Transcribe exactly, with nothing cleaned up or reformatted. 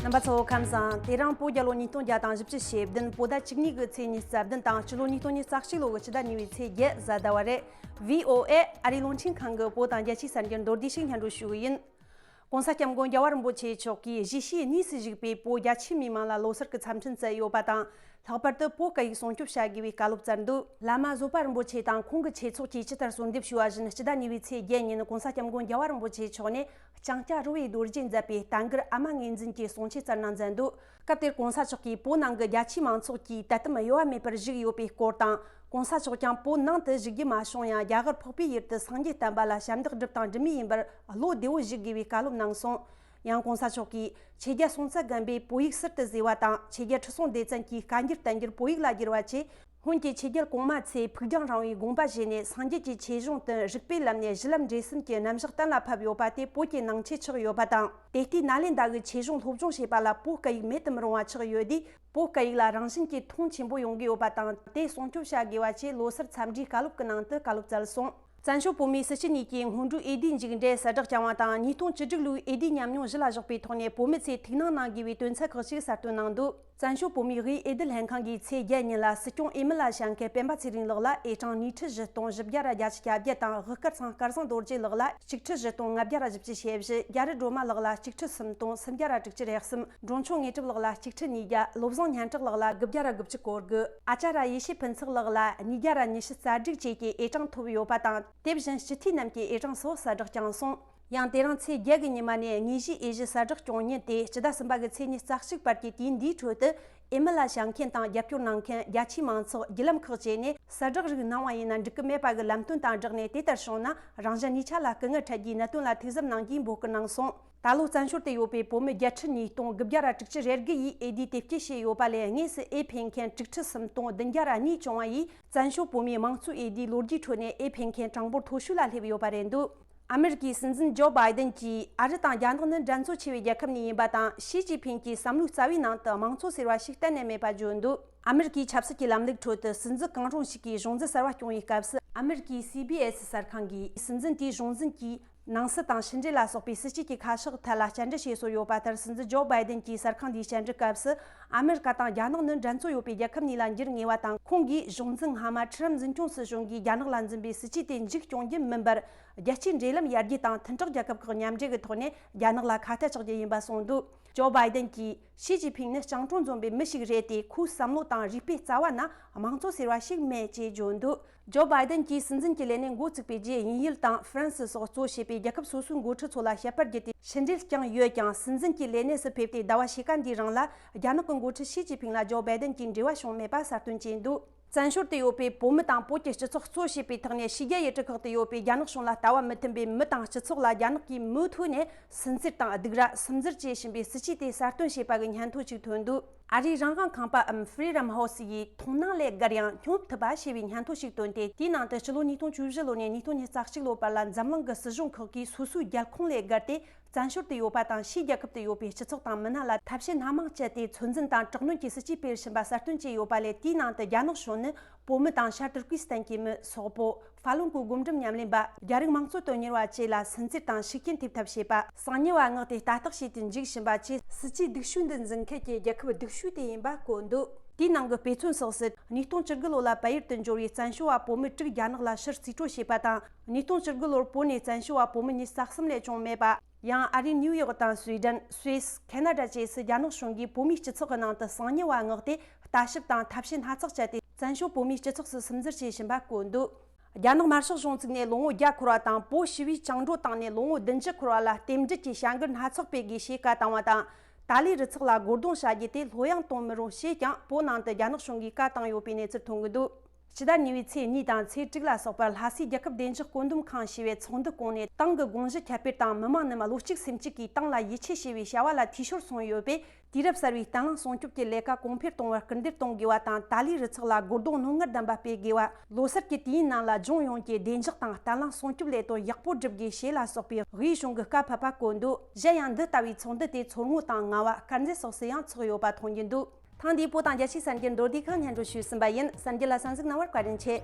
རྣམ་པ་ཚོ་ཁམས་བཟང་། དེ་རིང་བོད་རྒྱལ་ལོ་ཉིས་སྟོང་བརྒྱ་དང་བཞི་བཅུ་ཞེ་བདུན། བོད་ཟླ་བཅུ་གཉིས་ཀྱི་ཚེས་ཉི་ཤུ་རྩ་བདུན་དང་སྤྱི་ལོ་ཉིས་སྟོང་ཉི་ཤུ་རྩ་གཅིག་ལོ་གི་ཕྱི་ཟླ་གཉིས་པའི་ཚེས་བརྒྱད་གཟའ་ཟླ་བ་རེད། བྷི་ཨོ་ཨེ་ཨ་རིའི་རླུང་འཕྲིན་ཁང་གི་བོད་དང་རྒྱལ་སྤྱིའི་གསར་འགྱུར་མདོར་བསྡུས་ཤིག་སྙན་སྒྲོན་ཞུ་གི་ཡིན། ༸གོང་ས་༸སྐྱབས་མགོན་རྒྱལ་བ་རིན་པོ་ཆེ་མཆོག་གིས་གཞིས་བྱེས་གཉིས་སུ་བཞུགས་པའི་བོད་རྒྱ་ཆེ་མིའི་མང་ལ་ལོ་གསར་གྱི་འཚམས་འཕྲིན་བསྩལ་ཡོད་པ་དང་། ལྷག་པར་དུ་བོད་སྐད་ཡིག་སྲུང་སྐྱོབ་བྱ་དགོས་པའི་བཀའ་སློབ་བསྩལ་འདུག་བླ་མ་བཟོད་པ་རིན་པོ་ཆེ་དང་ཁོང་གི་ཆོས་ཚོགས་ཀྱིས་ཇི་ལྟར་གསོལ་འདེབས་ཞུས་པ་བཞིན། སྤྱི་ཟླ་གཉིས་པའི་ཚེས་བརྒྱད་ཉིན་༸གོང་ས་༸སྐྱབས་མགོན་རྒྱལ་བ་རིན་པོ་ཆེ་མཆོག་ནས་ལྕང་སྐྱ་རི་བོའི་རྡོ་རྗེས་མཛད་པའི་བསྟན་འགྱུར་ཨ་མ་ངོས་འཛིན་གྱི་གསུང་ཆོས་བསྩལ་གནང་མཛད་འདུག་སྐབས་དེར་༸གོང་ས་མཆོག་གིས་བོད་ནང་གི་རྒྱ་ཆེའི་མང་ཚོགས་ཀྱིས་དད་དམ་གཡོ་བ་མེད་པར་བཞུགས་ཡོད་པའི་སྐོར་དང་། ༸གོང་ས་མཆོག་ཀྱང་བོད་ནང་དུ་བཞུགས་རྒྱུ་མ་བྱུང་ཡང་། རྒྱ་གར་འཕགས་པའི་ཡུལ་དུ་སངས་རྒྱས་བསྟན་པ་ལ་ཞབས་འདེགས་བསྒྲུབས་དང་སྒྲུབ་མུས་ཡིན་པར་བློ་བདེ་བོ་བཞུགས་དགོས་པའི་བཀའ་སློབ་གནང་སོང་། ཡང་༸གོང་ས་མཆོག་གིས་ཆོས་རྒྱལ་སྲོང་བཙན་སྒམ་པོས་བོད་ཡིག་ཟུར་དུ་བཟོས་པ་དང་། ཆོས་རྒྱལ་ཁྲི་སྲོང་ལྡེ་བཙན་གྱིས་བཀའ་འགྱུར་བསྟན་འགྱུར་བོད་ཡིག་ལ་བསྒྱུར་བ་བཅས། སྔོན་གྱི་ཆོས་རྒྱལ་གོང་མ་ཚོས་ཕུགས་རྒྱང་རིང་བའི་དགོངས་པ་བཞེས་ནས། སངས་རྒྱས་ཀྱི་ཆོས་གཞུང་དུ་རིག་པའི་ལམ་ནས་གཞི་ལམ་འབྲས་གསུམ་གྱི་རྣམ་གཞག་གཏན་ལ་ཕབ་ཡོད་པ་དེ་བོད་ཀྱི་ནང་ཆོས་ཆགས་ཡོད་པ་དང་། དེ་ལྟའི་ནཱ་ལེནྡྲ་གི་ཆོས་གཞུང་སློབ་སྦྱོང་བྱེད་པ་ལ་བོད་སྐད་ཡིག་མེད་དུ་མི་རུང་བ་ཆགས་ཡོད་དུས། བོད་སྐད་ཡིག་ལ་རང་བཞིན་གྱིས་མཐོང་ཆེན་པོ་ཡོང་གི་ཡོད་པ་དང་། དེ་སྲུང་སྐྱོབ་བྱ་དགོས་པ་བཅས་ལོ་གསར་འཚམས་འདྲིའི་བཀའ་སློབ་ཀྱི་ནང་དུ་བཀའ་སློབ་སྩལ་སོང་། བཙན་བྱོལ་བོད་མིའི་སྲིད་སྤྱི་གཉིས་ཀྱིས་སྔོན་འགྲོའི་འོས་བསྡུའི་མཇུག་འབྲས་གསལ་བསྒྲགས་བསྐྱངས་པ་དང་། ཉིས་སྟོང་བཅུ་དྲུག་ལོའི་འོས་བསྡུའི་ཉམས་མྱོང་གཞི་ལ་བཞག་པའི་ཐོག་ནས་བོད་མི་ཚོས་ཐུགས་སྣང་གནང་དགོས་པའི་དོན་ཚན་ཁག་ཅིག་གསལ་སྟོན་གནང་འདུག་བཙན་བྱོལ་བོད་མིའི་དབུས་འོས་བསྡུ་ལྷན་ཁང་གིས་ཚེས་བརྒྱད་ཉིན་ལ་སྲིད་སྐྱོང་འོས་མི་ལ་བྱ་མཁན་སྤེན་པ་ཚེ་རིང་ལགས་ལ་འོས་གྲངས་ཉིས་ཁྲི་བཞི་སྟོང་བཞི་བརྒྱ་ར་བརྒྱད་ཅུ་གྱ་བརྒྱད་དང་། དབུ་དཀར་ཚང་སྐལ་བཟང་རྡོ་རྗེ་ལགས་ལ་གཅིག་ཁྲི་བཞི་སྟོང་ལྔ་བརྒྱ་ར་བཞི་བཅུ་ཞེ་བཞི། རྒྱ་རི་སྒྲོལ་མ་ལགས་ལ་གཅིག་ཁྲི་སུམ་སྟོང་སུམ་བརྒྱ་ར་དྲུག་ཅུ་རེ་གསུམ། འབྲོང་ཆུང་དངོས་གྲུབ་ལགས་ལ་གཅིག་ཁྲི་ཉིས་བརྒྱ། བློ་བཟང་སྙན་གྲགས་ལགས་ལ་དགུ་བརྒྱ་ར་དགུ་བཅུ་གོ་དགུ། ཨ་ཅཱ་ར་ཡེ་ཤེས་ཕུན་ཚོགས་ལགས་ལ་ཉིས་བརྒྱ་ར་ཉི་ཤུ་རྩ་དྲུག་བཅས་ཀྱི་འོས་གྲངས་ཐོབ་ཡོད་པ་དང་། དེ་བཞིན་སྤྱི་འཐུས་རྣམས་ཀྱི་འོས་གྲངས་སུ་གསལ་བསྒྲགས་བསྐྱངས་སོང་། ཡང་དེ་རིང་ཚེས་བརྒྱད་ཀྱི་ཉི་མ་ནས་དངོས་གཞིའི་འོས་གཞི་གསལ་བསྒྲགས་སྐྱོང་ཉིན་ཏེ། སྤྱི་ཟླ་གསུམ་པ་གི་ཚེས་ཉི་ཤུ་རྩ་གཅིག་བར་གྱི་དུས་འདིའི་ཁྲོད་དུ། འོས་མི་ལ་བྱ་མཁན་དང་རྒྱབ་སྐྱོར་གནང་མཁན་རྒྱ་ཆེའི་མང་ཚོགས་བརྒྱུད་ལམ་ཁག་བཅས་ནས་གསལ་བསྒྲགས་རིགས་གནང་བ་ཡིན་ན་འགྲིག་གི་མེད་པ་གི་ལམ་སྟོན་དང་སྦྲགས་ནས། དེ་ལྟར་བྱུང་ན་རང་གཞན་གཉིས་ཆ་ལ་སྐུ་ངལ་འཕྲད་རྒྱུའི་གནད་དོན་ལ་ཐུགས་བསམ་གནང་རྒྱུའི་འབོད་སྐུལ་གནང་སོང་། ད་ལོ་བཙན་བྱོལ་དུ་ཡོད་པའི་བོད་མི་བརྒྱད་ཁྲི་ཉིས་སྟོང་དགུ་བརྒྱ་ར་དྲུག་ཅུ་རེ་དགུ་ཡིས་འོས་བསྡུའི་དེབ་སྐྱེལ་བྱས་ཡོད་པ་ལས། དངོས་སུ་འོས་འཕེན་མཁན་དྲུག་ཁྲི་སུམ་སྟོང་བདུན་བརྒྱ་ར་གཉིས་བྱུང་བ་ཡིས། བཙན་བྱོལ་བོད་མིའི་དམངས་གཙོའི་འོས་བསྡུའི་ལོ་རྒྱུས་ཁྲོད་ནས་འོས་འཕེན་མཁན་གྲངས་འབོར་མཐོ་ཤོས་ལ་སླེབས་ཡོད་པ་རེད་འདུག་ཨ་མེ་རི་ཀའི་སྲིད་འཛིན་ཇོ་བྷའི་ཏན་གྱིས། ཨ་རི་དང་རྒྱ་ནག་ནི་འགྲན་རྩོད་ཆེ་བའི་རྒྱལ་ཁབ་གཉིས་ཡིན་པ་དང་། ཞི་ཅིན་ཕིང་གི་བསམ་བློའི་རྩ་བའི་ནང་དུ་དམངས་གཙོ་ཟེར་བ་ཞིག་གཏན་ནས་མེད་པ་བརྗོད་འདུག་ཨ་མེ་རི་ཀའི་ཆབ་སྲིད་ཀྱི་ལམ་ལུགས་ཁྲོད་དུ། སྲིད་འཛིན་གང་རུང་ཞིག་གིས་གཞུང་འཛིན་གསར་བ་སྐྱོང་བའི་སྐབས་སུ། ཨ་མེ་རི་ཀའི་སི་བྷི་ཨེ་སི་གསར་ཁང་གིས། སྲིད་འཛིན་དེས་གཞུང་འཛིན་གྱི་ནང་སྲིད་དང་ཕྱི་འབྲེལ་ལ་སོགས་པའི་སྲིད་བྱུས་ཀྱི་ཁ་ཕྱོགས་ཐད་ལ་བཅར་འདྲི་བྱས་སྲོལ་ཡོད་པ་ལྟར། སྲིད་འཛིན་ཇོ་བྷའི་ཏན་གྱིས་གསར་ཁང་འདིའི་བཅར་འདྲི་སྐབས་སུ། ཨ་མེ་རི་ཀ་དང་རྒྱ་ནག་ནི་འགྲན་རྩོད་ཡོད་པའི་རྒྱལ་ཁབ་གཉིས་ལ་འགྱུར་ངེས་པ་དང་། ཁོང་གིས་གཞུང་འཛིན་སྔ་མ་ཁྲི་རམ་འཛིན་སྐྱོང་སྲིད་གཞུང་གིས་རྒྱ་ནག་ལ་འཛིན་པའི་སྲིད་བྱུས་དེ་མཇུག་སྐྱོང་རྒྱུ་མིན་པར། རྒྱལ་སྤྱིའི་འབྲེལ་ལམ་ཡར་རྒྱས་དང་མཐུན་གྲོགས་རྒྱལ་ཁབ་ཁག་མཉམ་འབྲེལ་གྱི་ཐོག་ནས་རྒྱ་ནག་ལ་ཁ་གཏད་གཅོག་རྒྱུ་ཡིན་པ་གསུངས་འདུག་ཇོ་བྷའི་ཏན་གྱིས། ཞི་ཅིན་ཕིང་ནི་སྤྱང་གྲུང་འཛོམས་པའི་མི་ཞིག་རེད་དེ། ཁོའི་བསམ་བློ་དང་རིགས་པའི་རྩ་བ་ན་དམངས་གཙོ་ཟེར་བ་ཞིག་མེད་ཅེས་བརྗོད་འདུག་ཇོ་བྷའི་ཏན་གྱིས་སྲིད་འཛིན་གྱི་ལས་གནས་འགོ་བཙུགས་པའི་རྗེས། དབྱིན་ཡུལ་དང་ཧྥ་རན་སི་སོགས་གཙོ་བྱས་པའི་རྒྱལ་ཁབ་སོ་སོའི་འགོ་ཁྲིད་ཚོ་ལ་བཤད་པར་བརྒྱུད་དེ་ཕྱི་འབྲེལ་བསྐྱངས་ཡོད་ཀྱང་། སྲིད་འཛིན་གྱི་ལས་གནས་སུ་ཕེབས་ཏེ་ཟླ་བ་ཕྱེད་ཀ་འདིའི་རིང་ལ། རྒྱ་ནག་གི་འགོ་ཁྲིད་ཞི་ཅིན་ཕིང་ལ་ཇོ་བྷའི་ཏན་གྱིས་འབྲེལ་བ་བྱུང་མེད་པ་གསལ་སྟོན་བྱས་འདུག་བཙན་བྱོལ་དུ་ཡོད་པའི་བོད་མི་དང་བོད་ཀྱི་སྤྱི་ཚོགས་གཙོ་བྱས་པའི་ཐོག་ནས། ཕྱི་རྒྱལ་ཡུལ་གྲུ་ཁག་ཏུ་ཡོད་པའི་རྒྱ་ནག་གཞུང་ལ་ལྟ་བ་མི་མཐུན་པའི་མི་དང་སྤྱི་ཚོགས་ལ། རྒྱ་ནག་གིས་མུ་མཐུད་ནས་སུན་གཙེར་དང་སྡིགས་ར། སུན་གཙེར་བྱེད་བཞིན་པའི་སྲིད་བྱུས་དེ་གསལ་སྟོན་བྱས་པ་གི་སྙན་ཐོ་ཞིག་ཐོན་འདུག་ཨ་རིའི་རང་དབང་ཁང་པའམ་Freedom House ཡིས། མཐོང་སྣང་ལས་བརྒལ་ཡང་སྙོབ་ཐུབ་པ་ཞེས་པའི་སྙན་ཐོ་ཞིག་བཏོན་ཏེ། དེའི་ནང་དུ་སྤྱི་ལོ་ཉིས་སྟོང་བཅུ་བཞི་ལོ་ནས་ཉིས་སྟོང་ཉི་ཤུ་རྩ་གཅིག་ལོ་བར་ལ། འཛམ་གླིང་གི་སྲིད་གཞུང་ཁག་གིས་སོ་སོའི་རྒྱལ་ཁོངས་ལས་བརྒལ་ཏེ། བཙན་བྱོལ་དུ་ཡོད་པ་དང་ཕྱིའི་རྒྱལ་ཁབ་ཏུ་ཡོད་པའི་སྤྱི་ཚོགས་དང་མི་སྣ་ལ་ཐབས་ཤེས་སྣ་མང་སྤྱད་དེ། ཚོད་འཛིན་དང་དྲག་གནོན་གྱི་སྲིད་བྱུས་སྤེལ་བཞིན་པ་གསལ་སྟོན་བྱས་ཡོད་པ་ལས། དེའི་ནང་དུ་རྒྱ་ནག་གཞུང་ནི་བོད་མི་དང་ཤར་ཏུར་ཀི་སི་ཐན་གྱི་མི། སོག་པོ། ཧྥ་ལུན་གོའི་སྒོམ་སྒྲུབ་ཉམས་ལེན་པ། རྒྱ་རིགས་དམངས་གཙོ་དོན་གཉེར་བ་བཅས་ལ་སུན་གཙེར་དང་ཤུགས་རྐྱེན་ཐེབས་ཐབས་བྱེད་པ། གསང་ཉུལ་བ་མངགས་ཏེ་ལྟ་རྟོག་བྱས་ཏེ་འཇུག་བཞིན་པ་བཅས། སྲིད་བྱུས་སྡུག་ཤོས་འདི་འཛིན་མཁན་གྱི་རྒྱལ་ཁབ་སྡུག་ཤོས་དེ་ཡིན་པ་བཀོད་འདུག་དེའི་ནང་གི་དཔེ་མཚོན་སོགས་སུ། ཉིས་སྟོང་བཅུ་དགུ་ལོ་ལ་བལ་ཡུལ་དུ་འབྱོར་བའི་བཙན་བྱོལ་བ་བོད་མི་དྲུག་རྒྱ་ནག་ལ་ཕྱིར་རྩིས་སྤྲོད་བྱས་པ་དང་། ཉིས་སྟོང་བཅུ་དགུ་ལོར་བོད་ནས་བཙན་བྱོལ་བ་བོད་མི་ཉི་ཤུ་རྩ་གསུམ་ལས་ཅུང་མེད་པ། ཡང་ཨ་རིའི་ནིའུ་ཡོག་དང་སུའེ་ཏན། སུད་སི། ཁེ་ན་ཌ་བཅས་སུ་རྒྱ་ནག་གཞུང་གིས་བོད་མིའི་སྤྱི་ཚོགས་ཀྱི་ནང་དུ་གསང་ཉུལ་བ་མངགས་ཏེ་ལྟ་ཞིབ་དང་ཐབས་ཤེས་སྣ་ཚོགས་སྤྱད་དེ། བཙན་བྱོལ་བོད་མིའི་སྤྱི་ཚོགས་སུ་སིམ་འཛུལ་བྱེད་བཞིན་པ་བཀོད་འདུག་རྒྱ་ནག་དམར་ཤོག་གཞུང་བཙུགས་ནས་ལོ་ངོ་བརྒྱ་འཁོར་བ་དང་། བོད་ཞི་བའི་བཅིངས་འགྲོལ་བཏང་ནས་ལོ་ངོ་བདུན་ཅུ་འཁོར་བ་ལ། རྟེན་འབྲེལ་གྱི་བྱ་འགུལ་སྣ་ཚོགས་སྤེལ་དགོས་ཞེས་བཀའ་བཏང་བ་དང་། ཏཱ་ལའི་རུ་ཚོགས་ལ་རྒོལ་རྡུང་བྱ་རྒྱུ་དེ་ལྷོད་ཡངས་གཏོང་མི་རུང་ཞེས་ཀྱང་བོད་ནང་དུ་རྒྱ་ནག་གཞུང་གིས་བཀའ་བཏང་ཡོད་པའི་གནས་ཚུལ་ཐོན་གྱི་འདུག་ཕྱི་ཟླ་གཉིས་པའི་ཚེས་གཉིས་དང་ཚེས་དྲུག་ལ་སོགས་པར། ལྷ་སའི་རྒྱལ་ཁབ་བདེ་འཇགས་བཀོད་འདོམས་ཁང་ཞེས་པས་ཚོགས་འདུ་བསྐོངས་ནས། ཏང་གི་དགོངས་གཞི་ཁྱབ་སྤེལ་དང་། མི་མང་རྣམས་བློ་གཅིག་སེམས་གཅིག་གིས་ཏང་ལ་ཡིད་ཆེས་བྱེད་པའི་བྱ་བ་ལ་འཐུས་ཤོར་སོང་ཡོད་པས། དུས་རབས་གསར་བའི་བརྟན་ལྷིང་སྲུང་སྐྱོབ་ཀྱི་ལས་ཀ་གོང་འཕེལ་གཏོང་བར་སྐུལ་འདེད་གཏོང་དགོས་པ་དང་། ཏཱ་ལའི་རུ་ཚོགས་ལ་རྒོལ་རྡུང་རྣོ་ངར་ལྡན་པ་སྤེལ་དགོས་པ། ལོ་གསར་གྱི་དུས་ཡུན་ནང་ལ་ལྗོངས་ཡོངས་ཀྱི་བདེ་འཇགས་དང་བརྟན་ལྷིང་སྲུང་སྐྱོབ་ལས་དོན་ཡག་པོ་སྒྲུབ་དགོས་ཞེས་ལ་སོགས་པའི་དབུས་གཞུང་གི་བཀའ་ཕབ་པ་བཀོད་འདུག་གཞན་ཡང་། འདི་ལྟ་བུའི་ཚོགས་འདུ་དེ་མཚོ་སྔོན་དང་རྔ་བ། དཀར་མཛེས་སོགས་སུ་ཡང་ཚོགས་ཡོད་པ་མཐོང་རྒྱུ་འདུག་ཐེངས་འདིའི་བོད་དང་རྒྱལ་སྤྱིའི་གསར་འགྱུར་མདོར་བསྡུས་ཁག་སྙན་སྒྲོན་ཞུས་ཟིན་པ་ཡིན། གསར་འགྱུར་ལ་གསན་གཟིགས་གནང་བར་བཀའ་དྲིན་ཆེ།